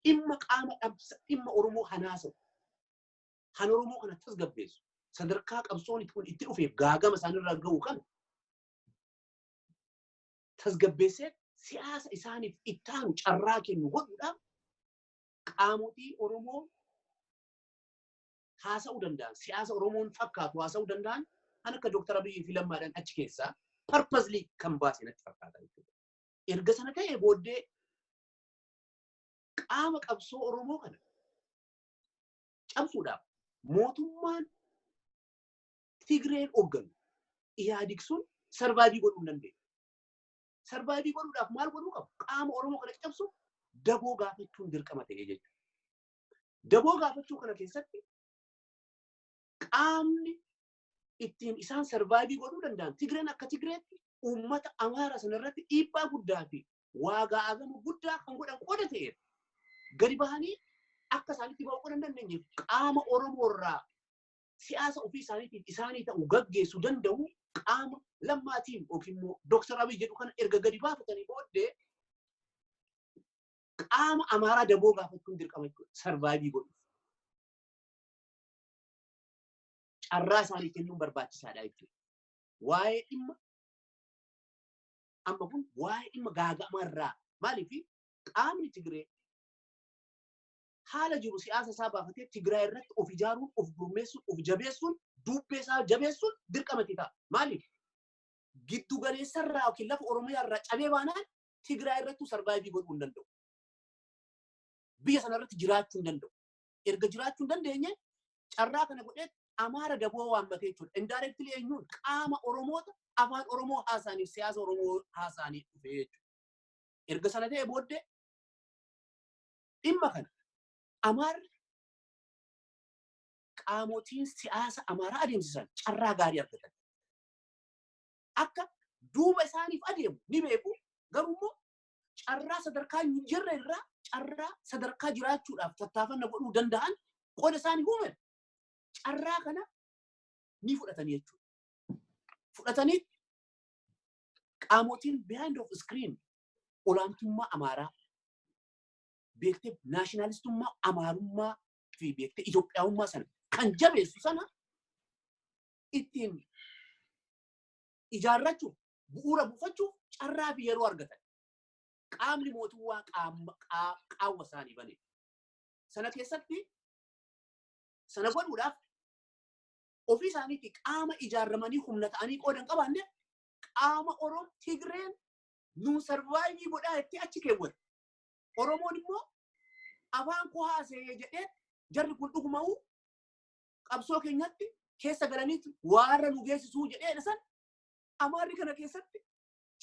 [SPEAKER 5] dhimma qaama dhabsa dhimma Oromoo hanaasa'u han Oromoo kana tasgabbeessu sadarkaa qabsoon itti dhufeef gaagama isaanirraa ga'u kana tasgabbeessee siyaasa isaaniif ittaanu carraa kennu godhuudhaaf qaamotii Oromoo haasa'uu danda'an, siyaasa Oromoon fakkaatu haasa'uu danda'an kan akka Dooktar Abiyyi fi Lammaadhaan achi keessaa purposely kan baase natti fakkaata jechuudha. Erga sana ta'ee booddee qaama qabsoo Oromoo kana cabsuudhaaf mootummaan Tigreen hoogganu Ihaadig sun survive godhuu hin dandeenye. Survive godhuudhaaf maal godhuu qabu? Qaama Oromoo kana cabsu daboo gaafachuun dirqama ta'ee jechuudha. Daboo gaafachuu kana keessatti qaamni ittiin isaan survive godhuu danda'an Tigreen akka Tigreetti uummata Amaara sanarratti dhiibbaa guddaa fi waagaa agama guddaa kan godhan qooda ta'eef gadi bahanii akka isaanitti ba'uu hin dandeenyeef qaama Oromoo irraa siyaasa ofii isaaniitiif isaanii ta'u gaggeessuu danda'u qaama Lammaatiin yookiin immoo Dooktar Abiy jedhu kana erga gadi baafatanii booddee qaama Amaaraa daboo gaafachuun dirqama jechuudha. Survive godhuuf. Carraa isaanii kennuun barbaachisaadha jechuudha. Waa'ee dhimma amma kun waa'ee dhimma gaaga'ama irraa maaliif qaamni Tigree haala jiru siyaasa isaa baafatee Tigraay irratti of ijaaruun, of gurmeessuun, of jabeessuun, dubbee isaa jabeessuun dirqama itti ta'a. Maaliif? Giddu galeessarraa yookiin lafa Oromiyaa irraa cabee baanaan Tigraay irrattuu survive godhuu hin danda'u. Biyya sana irratti jiraachuu hin danda'u. Erga jiraachuu hin dandeenye carraa kana godhee Amaara daboo waammatee jechuudha. Indirectly eenyuun qaama Oromoota afaan Oromoo haasa'aniif siyaasa Oromoo haasa'anii dhufee jechuudha. Erga sana ta'e booddee dhimma kana Amaarri qaamotiin siyaasa Amaaraa adeemsisan carraa gaarii argatan. Akka duuba isaaniif adeemu ni beeku, garuu immoo carraa sadarkaa hin jirre irraa carraa sadarkaa jiraachuudhaaf tattaafanna godhuu danda'an qooda isaanii uuman carraa kana ni fudhatanii jechuudha. Fudhatanii qaamotiin behind of screen olaantummaa Amaaraa beektee naashinaalistummaa Amaarummaa fi beektee Itoophiyaawummaa sana kan jabeessu sana ittiin ijaarrachuuf, bu'uura buufachuuf carraa fi yeroo argatan. Qaamni mootummaa qaawwa isaanii bane. Sana keessatti sana godhuudhaaf ofii isaaniitti qaama ijaarramanii humna ta'anii qooda hin qabaanne qaama Oromoo Tigreen nuun survive godhaa itti achi keewwate. Oromoon immoo afaan koo haasa'ee jedhee jarri kun dhuguma'uu qabsoo keenyatti keessa galaniitu waarra nu geessisuu jedhee san Amaarri kana keessatti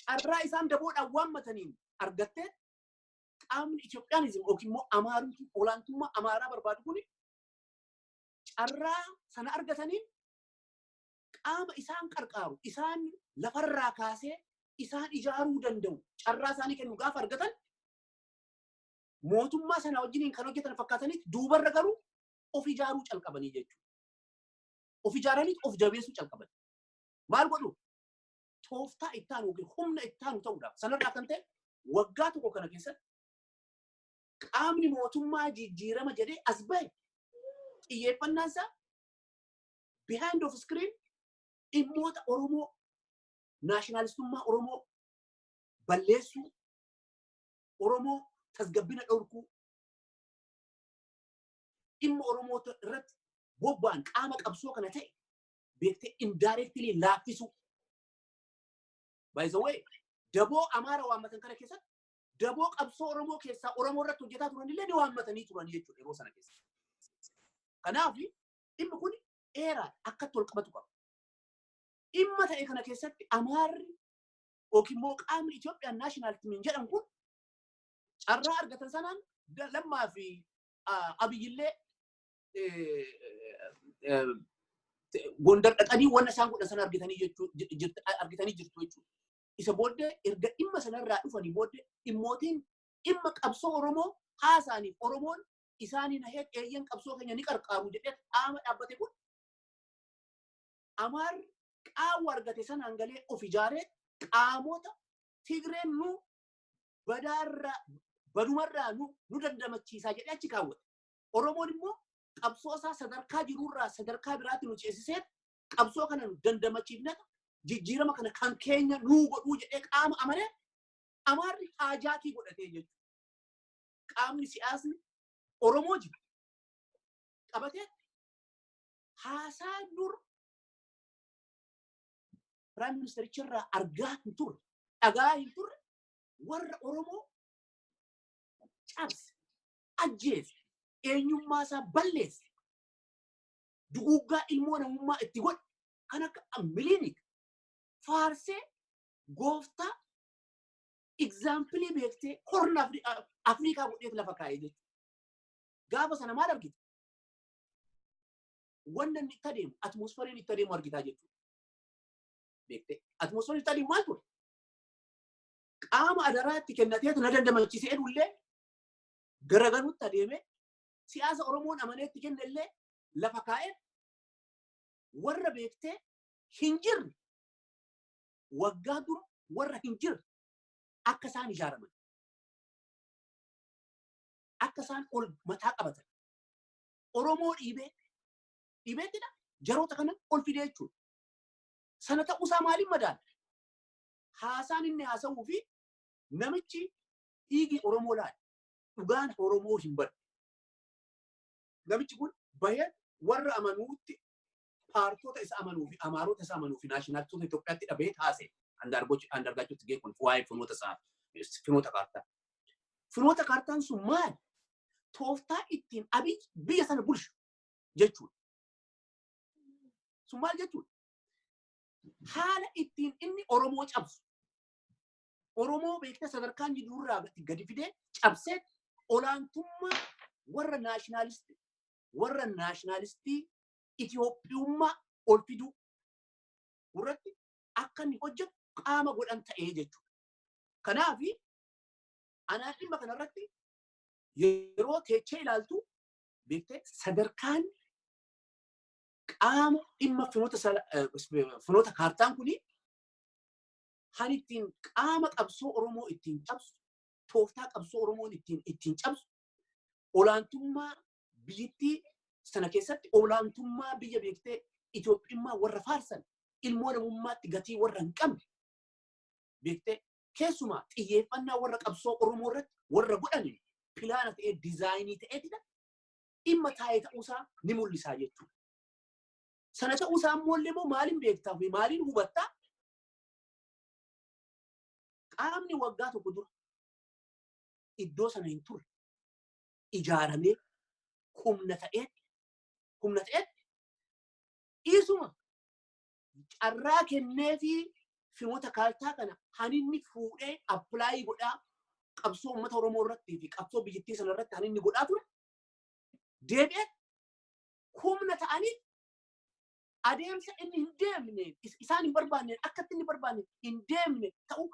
[SPEAKER 5] carraa isaan daboodhaan waammataniin argattee qaamni Itoophiyaanizim yookiin immoo Amaarumti olaantummaa Amaaraa barbaadu kuni carraa sana argataniin qaama isaan qarqaaru, isaan lafarraa kaasee isaan ijaaruu danda'u carraa isaanii kennu gaafa argatan mootummaa sana wajjiniin kan hojjetan fakkaatanitti duubarra garuu of ijaaruu calqabanii jechuudha. Of ijaaranii of jabeessuu calqaban. Maal godhu? Tooftaa ittaanu yookiin humna ittaanu ta'uudhaaf sanarraa kan ta'e waggaa tokko kana keessatti qaamni mootummaa jijjiirama jedhee as bahe xiyyeeffannaan isaa behind of screen dhimmoota Oromoo, naashinaalistummaa Oromoo balleessuu, Oromoo tasgabbina dhorkuu, dhimma Oromoo irratti bobba'an qaama qabsoo kana ta'e beektee indirectly laaffisuu. By the way, daboo Amaara waammatan kana keessatti daboo qabsoo Oromoo keessaa Oromoo irratti hojjetaa turan illee ni waammatanii turan jechuudha yeroo sana keessa. Kanaaf dhimmi kun dheeraadha, akkatti wal qabatu qaba. Dhimma ta'e kana keessatti Amaarri yookiin immoo qaamni Itoophiyaan national teamiin jedhamu kun carraa argatan sanaan Lammaa fi Abiyyillee Gondar dhaqanii wanna isaan godhan sana argitanii jirtu jechuudha. Isa booddee erga dhimma sanarraa dhufanii booddee dhimmootiin dhimma qabsoo Oromoo haasaaniif Oromoon isaaniin hahee eeyyan qabsoo keenya ni qarqaaru jedhee qaama dhaabbate kun Amaarri qaawwa argate sanaan galee of ijaaree Qaamota Tigreen nu badaarraa badumarraa nu dandamachiisaa jedhee achi kaawwate. Oromoon immoo qabsoo isaa sadarkaa jirurraa sadarkaa biraatti nu ceesisee qabsoo kana nu dandamachiifnata jijjiirama kana kan keenya nuu godhuu jedhee qaama amanee Amaarri haajaatii godhatee jechuudha. Qaamni siyaasni Oromoo jiru qabatee haasaa dur Prime Ministericha irraa argaa hin turre, dhagaa hin turre, warra Oromoo cabse, ajjeese, eenyummaa isaa balleesse, duguuggaa ilmoo namummaa itti godhe kan akka Milinik faarsee gooftaa example beektee horna Afrikaa godheet lafa kaa'ee jechuudha. Gaafa sana maal argita? Wanna inni itti adeemu, atmosferiin itti adeemu argitaa jechuudha. Beektee atmosferiin itti adeemu maal ture? Qaama adaraa itti kennateetu na dandamachiisee edullee garagalutti adeemee siyaasa Oromoon amanee itti kennellee lafa kaa'ee warra beektee hin jirre waggaa dura warra hin jirre akka isaan ijaaraman, akka isaan ol mataa qabatan, Oromoo dhiibee dhiibeettidha jaroota kana ol fidee jechuudha. Sana ta'uusaa maaliin madaala? Haasaan inni haasa'uu fi namichi dhiigi Oromoo laala. Dhugaan Oromoo hin badu. Namichi kun bahee warra amanuutti paartota isa amanuu fi Amaarota isa amanuu fi naashinaalistoota Itoophiyaatti dhabee taase Andargaachoo Tsigee kun waa'ee finoota isaa finoota kaartaa. Finoota kaartaan sun maali? Tooftaa ittiin Abiy biyya sana bulchu jechuudha. Sun maal jechuudha? Haala ittiin inni Oromoo cabsu. Oromoo beektee sadarkaan jiruurraa gadi fidee cabsee olaantummaa warra naashinaalistii Itoophiyummaa ol fiduu irratti akka inni hojjetu qaama godhan ta'ee jechuudha. Kanaaf anaan dhimma kanarratti yeroo teechee ilaaltu beektee sadarkaan qaama dhimma finoota kaartaan kuni han ittiin qaama qabsoo Oromoo ittiin cabsu, tooftaa qabsoo Oromoon ittiin cabsu, olaantummaa biyyittii sana keessatti olaantummaa biyya beektee Itoophiyummaa warra faarsan, ilmoo namummaatti gatii warra hin qabne, beektee keessumaa xiyyeeffannaa warra qabsoo Oromoo irratti warra godhaniin pilaana ta'ee diizaayinii ta'eetidha. Dhimma taa'ee ta'uusaa ni mul'isaa jechuudha. Sana ta'uusaa immoo immoo maaliin beektaa fi maaliin hubattaa? Qaamni waggaa tokko dura iddoo sana hin turre ijaaramee humna ta'ee isuma carraa kennee fi finoota kaartaa kana haninni fuudhee apply godhaa qabsoo uummata Oromoo irratti fi qabsoo biyyattii sana irratti haninni godhaa ture deebi'ee humna ta'anii adeemsa inni hin deemne, isaan hin barbaanne, akka inni barbaanne hin deemne ta'uu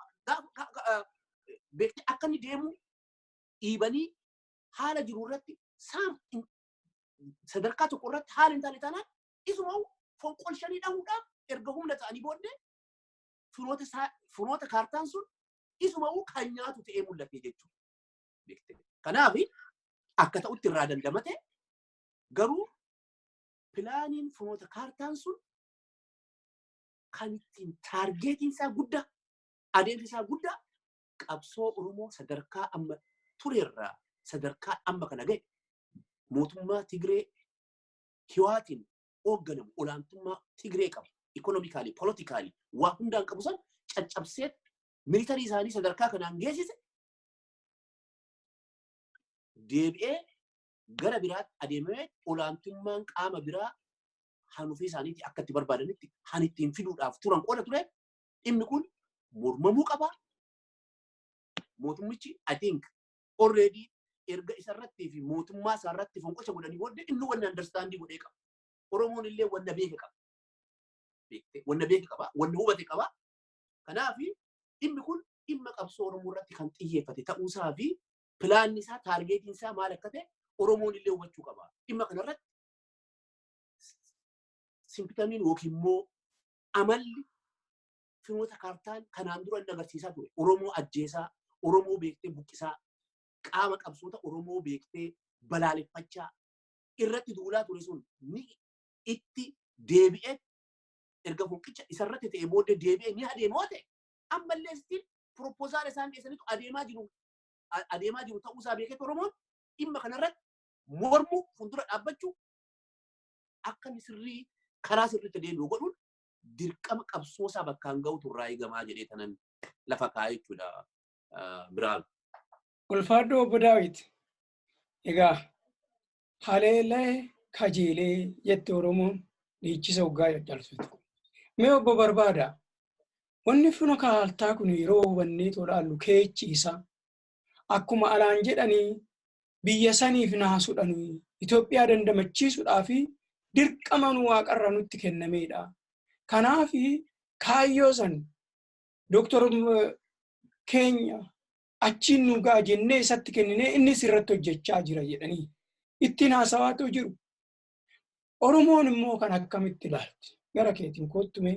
[SPEAKER 5] beektee akka inni deemu dhiibanii haala jiru irratti saam sadarkaa tokko irratti haala hin taane taanaan isuma fonqolchanii dhahuudhaaf erga humna ta'anii booddee finoota kaartaan sun isuma kan nyaatu ta'ee mul'ate jechuudha. Kanaaf akka ta'utti irraa dandamate, garuu pilaaniin finoota kaartaan sun kan ittiin taargeetiin isaa guddaa, adeemsi isaa guddaa qabsoo Oromoo sadarkaa amma turerraa sadarkaa amma kana ga'e, mootummaa Tigree Hiwaatiin hoogganamu, olaantummaa Tigree qabu, economically, politically waa hundaan qabu san caccabsee military isaanii sadarkaa kanaan geessise, deebi'ee gara biraatti adeemee olaantummaan qaama biraa hanufii isaaniitti akka itti barbaadanitti han ittiin fiduudhaaf turan qooda ture. Dhimmi kun mormamuu qaba. Mootummichi, I think, already erga isarratti fi mootummaa isaarratti fonqolcha godhanii booddee inni wanna understanding godhee qaba. Oromoon illee wanna beeke qaba. Beekte wanna beeke qaba, wanna hubate qaba. Kanaaf dhimmi kun dhimma qabsoo Oromoo irratti kan xiyyeeffate ta'uusaa fi pilaanni isaa, taargeetiin isaa maal akka ta'e Oromoon illee hubachuu qaba. Dhimma kanarratti symptomiin yookiin immoo amalli Finoota kaartaan kanaan dura inni agarsiisaa ture. Oromoo ajjeesaa, Oromoo beektee buqqisaa, qaama qabsoota Oromoo beektee balaaleffachaa irratti duulaa ture sun ni itti deebi'ee erga fonqicha isarratti ta'e booddee deebi'ee ni adeema ta'e ammallee still proposal isaan dhiyeessanitu adeemaa jiru ta'uusaa beeketu Oromoon dhimma kanarratti mormuu, fuuldura dhaabbachuu, akka inni sirrii karaa sirriitti deebi'u godhuun dirqama qabsoosaa bakkaan ga'utu irraa eegamaa jedhee tanan lafa kaa'ee jechuudha biraan.
[SPEAKER 1] Ulfaadhoo, obbo Daawit. Egaa haleelee kajeelee jette Oromoon dhiichisa hoggaa caccabsitu. Mee obbo Barbaada, wanni funa kaartaa kun yeroo hubannee tolaallu keechi isaa akkuma alaan jedhanii biyya saniif naasudhanii Itoophiyaa dandamachiisuudhaa fi dirqama nu waaqarra nutti kennameedha. Kanaaf kaayyoo san Dooktor keenya achiin nu ga'a jennee isatti kenninee innis irratti hojjechaa jira jedhanii ittiin haasawaatu jiru. Oromoon immoo kan akkamitti ilaalti? Gara keetiin kottume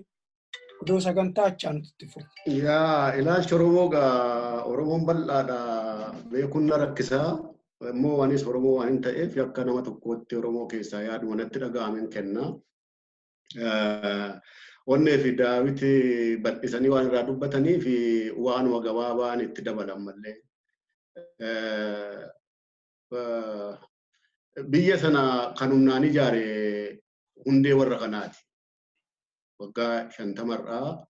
[SPEAKER 1] iddoo sagantaa achaa nuti itti fufu.
[SPEAKER 4] Yaa, ilaalcha Oromoo gaa Oromoon bal'aadha, beekuun na rakkisaa. Immoo anis Oromoo waan hin ta'eef akka nama tokkootti Oromoo keessaa yaaduma natti dhaga'amen kenna. Onnee fi Daawiti bal'isanii waan irraa dubbatanii fi waanuma gabaabaan itti dabalan mallee. Biyya sana kan humnaan ijaare hundee warra kanaati. Waggaa 50rraa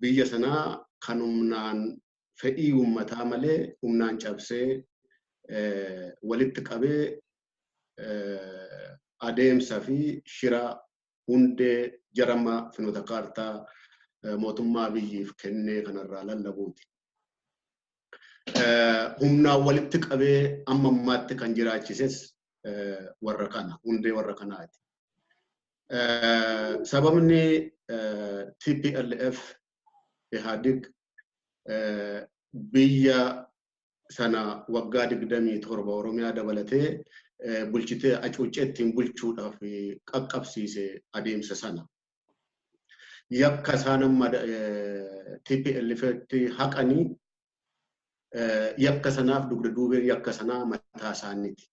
[SPEAKER 4] biyya sanaa kan humnaan fedhii uummataa malee humnaan cabsee walitti qabee adeemsa fi shira hundee jarama finoota kaartaa mootummaa biyyiif kennee kanarraa lallabuuti. Humnaan walitti qabee amma ammaatti kan jiraachises warra kana, hundee warra kanaati. Sababni TPLF Ihaadig biyya sana waggaa 27 Oromiyaa dabalatee bulchitee hacuuccee ittiin bulchuudhaaf qaqqabsiise adeemsa sana. Yakka isaan amma TPLFtti haqanii yakka sanaaf dugda duubeen yakka sanaa mataa isaaniiti.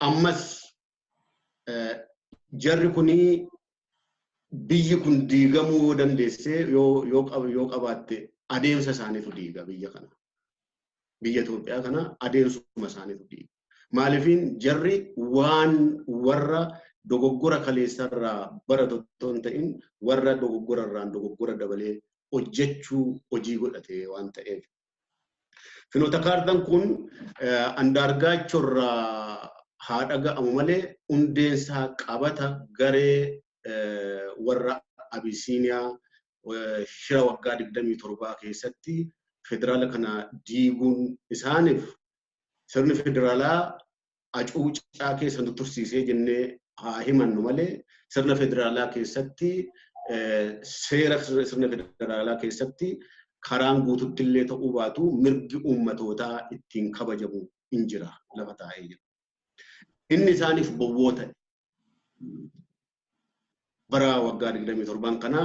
[SPEAKER 4] Ammas jarri kunii biyyi kun diigamuu yoo dandeessee yoo qabaatte adeemsa isaaniitu diiga biyya kana. Biyya Itoophiyaa kana adeemsuma isaaniitu diiga. Maaliifin jarri waan warra dogoggora kaleessarraa baratu otoo hin ta'in warra dogoggora irraan dogoggora dabalee hojjechuu hojii godhate waan ta'eef. Finoota kaartaan kun Andaargaachorraa haa dhaga'amu malee hundeensaa qabata garee warra Abisiiniyaa shira waggaa 27 keessatti federaala kana diiguun isaaniif sirni federaalaa hacuuccaa keessa nu tursiisee jennee haa himannu malee sirna federaalaa keessatti, seera sirna federaalaa keessatti karaan guututti illee ta'uu baatu mirgi uummatootaa ittiin kabajamu hin jira, lafa taa'ee jira. Inni isaaniif bowwoo ta'e. Bara waggaa 27 kana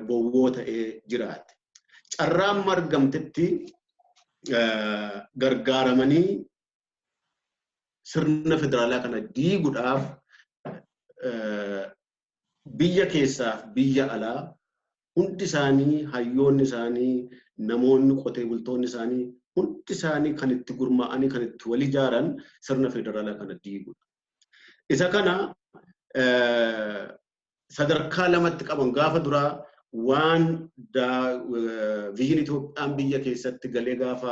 [SPEAKER 4] bowwoo ta'ee jiraate. Carraan margamtetti gargaaramanii sirna federaalaa kana diiguudhaaf biyya keessaaf biyya alaa hundi isaanii, hayyoonni isaanii, namoonni qotee bultoonni isaanii hundi isaanii kan itti gurmaa'anii kan itti wal ijaaran sirna federaalaa kana diiguudha. Isa kana sadarkaa lamatti qaban. Gaafa duraa waan biyyin Itoophiyaan biyya keessatti galee gaafa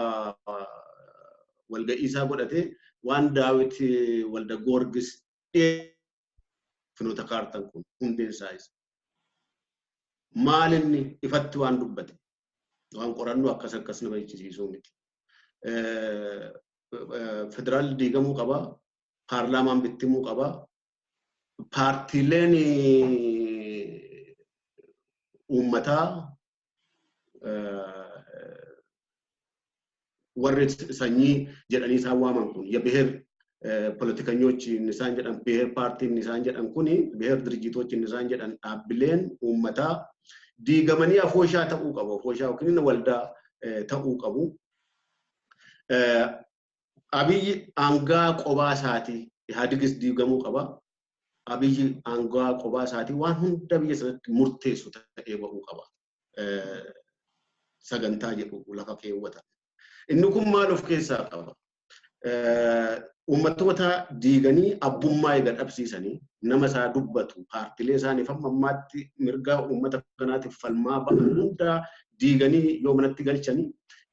[SPEAKER 4] walga'iisaa godhate waan Daawit Walda Goorgis finoota kaartan kun hundeen isaa isa. Maal inni ifatti waan dubbate waan qorannoo akkas akkas nama jechisiisuu miti. Federaalli diigamuu qaba, paarlaamaan bittimuu qaba, paartiileen uummataa warri sanyii jedhanii isaan waaman kun የብሔር ፖለቲከኞች isaan jedhan ብሔር paartiin isaan jedhan kuni ብሔር ድርጅቶች isaan jedhan dhaabbileen uummataa diigamanii afooshaa ta'uu qabu. Afooshaa yookiin waldaa ta'uu qabu. Abiyyi aangaa qobaa isaatii Ihaadigis diigamuu qaba. Abiyyi aangaa qobaa isaatii waan hunda biyya sanatti murteessu ta'ee ba'uu qaba. Sagantaa jedhu lafa keewwata. Inni kun maal of keessaa qaba? Uummattoota diiganii abbummaa eega dhabsiisanii nama isaa dubbatu paartilee isaaniif hamma ammaatti mirga uummata kanaatiif falmaa ba'an hundaa diiganii yoo manatti galchanii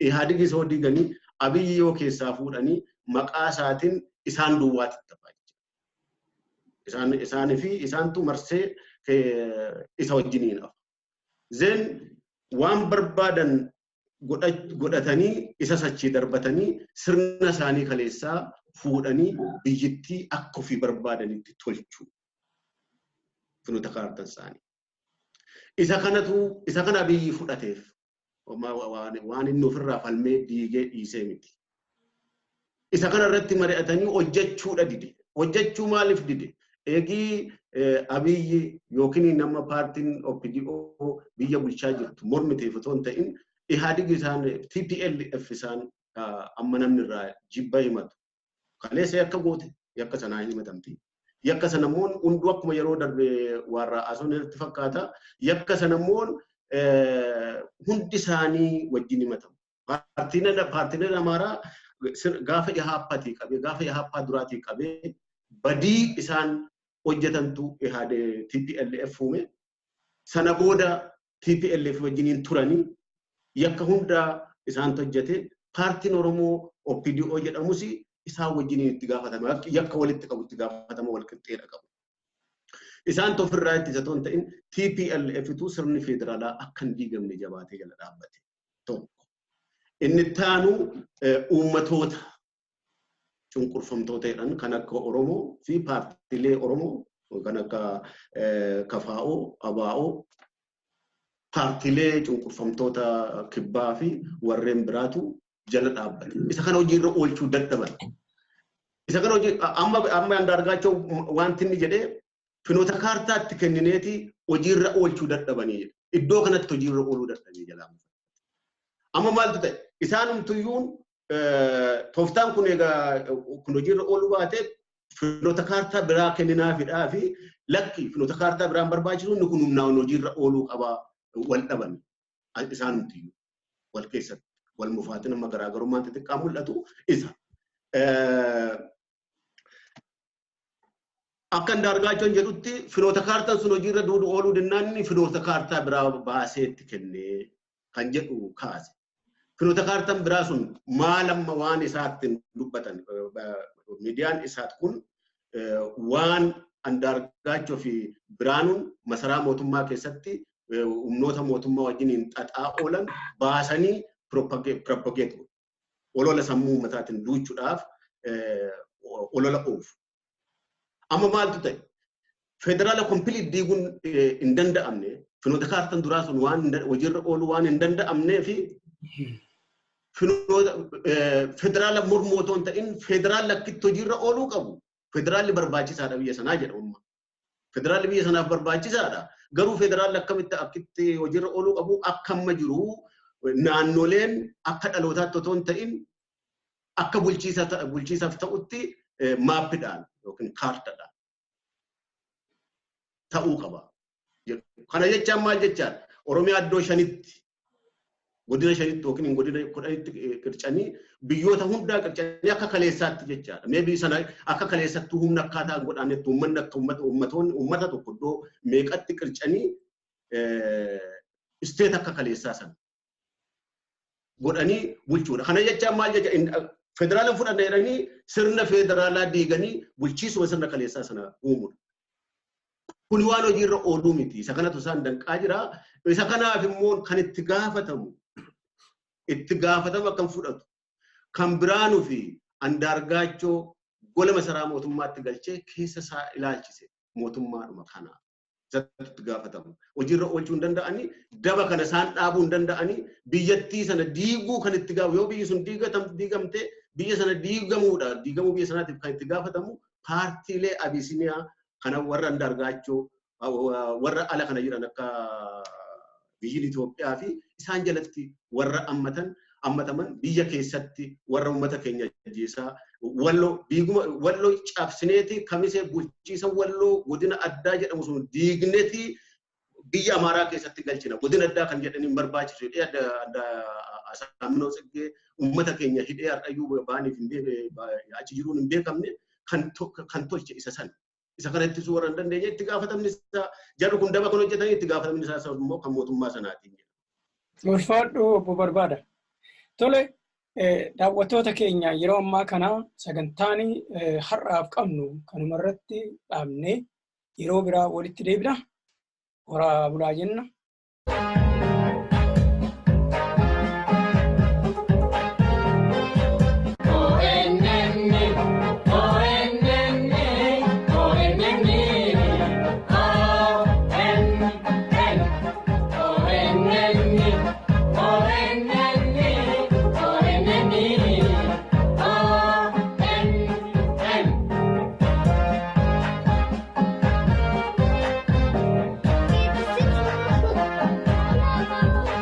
[SPEAKER 4] Ihaadigis yoo diiganii Abiyyi yoo keessaa fuudhanii maqaa isaatiin isaan duwwaatti taphaa jechuudha. Isaanii fi isaantu marsee isa wajjiniin hafa. Then waan barbaadan godhatanii isa sachii darbatanii sirna isaanii kaleessaa fuudhanii biyyittii akka ofii barbaadanitti tolchuu. Filoota kaartan isaanii. Isa kanatu isa kana Abiyyi fudhateef waan inni ofirraa falmee diigee dhiisee miti. Isa kana irratti mari'atanii hojjechuudha dide. Hojjechuu maaliif dide? Eegii Abiyyi yookiin nama paartiin OPDO biyya bulchaa jirtu mormiteef otoo hin ta'in Ihaadig isaan TPLF isaan amma namni irraa jibba himatu. Kaleessa yakka goote yakka sanaa himatamti. Yakka sana immoo hunduu akkuma yeroo darbe warra asoon irratti fakkaata. Yakka sana immoo hundi isaanii wajjin himatamu. Paartiin Amaaraa gaafa Ihaappaatii qabee gaafa Ihaappaa duraatii qabee badii isaan hojjetantu TPLF uume. Sana booda TPLF wajjiniin turanii yakka hundaa isaantu hojjete. Paartiin Oromoo OPDO jedhamus isaan wajjiniin itti gaafatama. Yakka walitti qabu itti gaafatama wal qixxeedha qabu. Isaan ofirraa ittisa otoo hin ta'in TPLF tu sirni federaalaa akka hin diigamne jabaatee jala dhaabbate. Tokko. Inni taanu uummatoota cunqurfamtoota jedhan kan akka Oromoo fi paartiilee Oromoo kan akka KFO, ABO, paartiilee cunqurfamtoota kibbaa fi warreen biraatu jala dhaabbate. Isa kana hojiirra oolchuu dadhaban. Isa kana hojii amma Andaargaachoo wanti inni jedhee finoota kaartaatti kennineeti hojiirra oolchuu dadhabanii jedhe. Iddoo kanatti hojiirra ooluu dadhabee jalaa. Amma maaltu ta'e? Isaanumtuyyuun tooftaan kun egaa kun hojiirra ooluu baate finoota kaartaa biraa kenninaafidhaa fi lakki finoota kaartaa biraan barbaachisu inni kun humnaan hojiirra ooluu qabaa wal dhaban isaanumtuyyuu wal keessatti wal mufaatin amma garaagarummaan xixiqqaa mul'atu isa. Akka Andaargaachoon jedhutti finoota kaartaan sun hojiirra duudu ooluu dinnaan inni finoota kaartaa biraa baasee itti kennee kan jedhu kaase. Finoota kaartaan biraa sun maal amma waan isaatti dubbatan miidiyaan isaat kun waan Andaargaachoo fi Biraanuun masaraa mootummaa keessatti humnoota mootummaa wajjiniin xaxaa oolan baasanii propagate godhu. Olola sammuu uummataatiin duuchuudhaaf olola oofu. Amma maaltu ta'e? Federaala complete diiguun hin danda'amne finoota kaartaan duraa sun waan hojiirra ooluu waan hin danda'amnee fi finoota federaala mormuu otoo hin ta'in federaalli akkitti hojiirra ooluu qabu. Federaalli barbaachisaadha biyya sanaa jedha umma. Federaalli biyya sanaaf barbaachisaadha. Garuu federaalli akkamitti akkitti hojiirra ooluu qabu akka amma jiru naannoleen akka dhalootaatti otoo hin ta'in akka bulchiisaaf ta'utti maappiidhaan yookiin kaartaadhaan ta'uu qaba. Kana jechaan maal jechaan? Oromiyaa iddoo shanitti godina shanitti yookiin godina 10tti qircanii biyyoota hundaa qircanii akka kaleessaatti jechaadha. Maybe sana akka kaleessatti humna akkaataa godhanetti uummanni akka uummata uummatoonni uummata tokko iddoo meeqatti qircanii state akka kaleessaa sana godhanii bulchuudha. Kana jechaan maal jecha federaala fudhanna jedhanii sirna federaalaa diiganii bulchiisuma sirna kaleessaa sana uumuudha. Kun waan hojiirra ooluu miti. Isa kanatu isaan danqaa jira. Isa kanaaf immoo kan itti gaafatamu itti gaafatama kan fudhatu kan Biraanuu fi Andaargaachoo gola masaraa mootummaatti galchee keessa isaa ilaalchise mootummaadhuma kana. Isatti itti gaafatamu. Hojiirra oolchuu hin danda'anii daba kana isaan dhaabuu hin danda'anii biyyattii sana diiguu kan itti gaafu yoo biyyi sun diigamte Biyya sana diigamuudha. Diigamuu biyya sanaatiif kan itti gaafatamu paartiilee Abisiniyaa kana, warra Andargaachoo, warra ala kana jiran akka biyyi Itoophiyaa fi isaan jalatti warra ammatan ammataman, biyya keessatti warra uummata keenya ajjeesaa, Walloo diiguma, Walloo cabsineeti, Kamisee bulchiisa Walloo godina addaa jedhamu sun diigneeti biyya Amaaraa keessatti galchina, godina addaa kan jedhanii hin barbaachisu hidhee, adda adda Asaaminoo Tsiggee uummata keenya hidhee har'ayyuu baaniif hin achi jiruun hin beekamne kan tolche isa sana. Isa kana ittisuu warra hin dandeenye itti gaafatamni isaa, jarri kun daba kan hojjetanii, itti gaafatamni isaa immoo kan mootummaa sanaatiin.
[SPEAKER 1] Ulfaadhu, obbo Barbaada. Tole, daawwattoota keenya, yeroo ammaa kana sagantaan har'aaf qabnu kanuma irratti dhaabnee yeroo biraa walitti deebina. Horaa bulaa jenna.